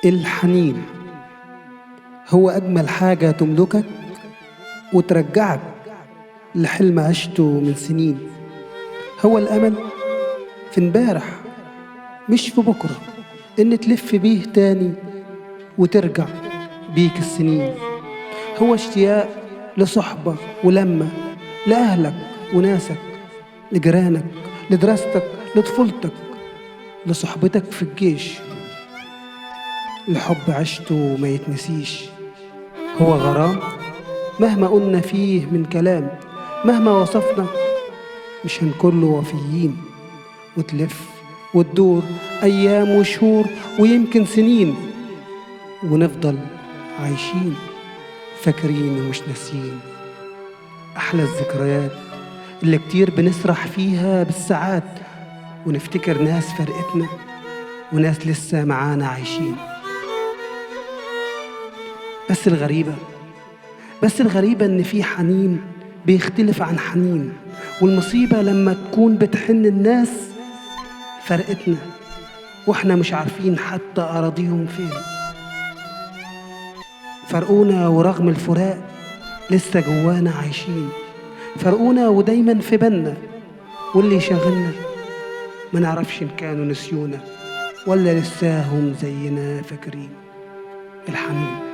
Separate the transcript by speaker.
Speaker 1: الحنين هو أجمل حاجة تملكك وترجعك لحلم عشته من سنين. هو الأمل في امبارح مش في بكرة، إن تلف بيه تاني وترجع بيك السنين. هو اشتياق لصحبة ولمة، لأهلك وناسك، لجيرانك، لدراستك، لطفولتك، لصحبتك في الجيش، لحب عشته ما يتنسيش. هو غرام مهما قلنا فيه من كلام، مهما وصفنا مش هنكون له وفيين. وتلف وتدور أيام وشهور ويمكن سنين، ونفضل عايشين فاكرين ومش ناسيين. أحلى الذكريات اللي كتير بنسرح فيها بالساعات، ونفتكر ناس فرقتنا وناس لسه معانا عايشين. بس الغريبة إن في حنين بيختلف عن حنين، والمصيبة لما تكون بتحن الناس فرقتنا وإحنا مش عارفين حتى أراضيهم فين. فرقونا ورغم الفراق لسه جوانا عايشين، فرقونا ودايما في بالنا، واللي شاغلنا ما نعرفش إن كانوا نسيونا ولا لساهم زينا فاكرين. الحنين.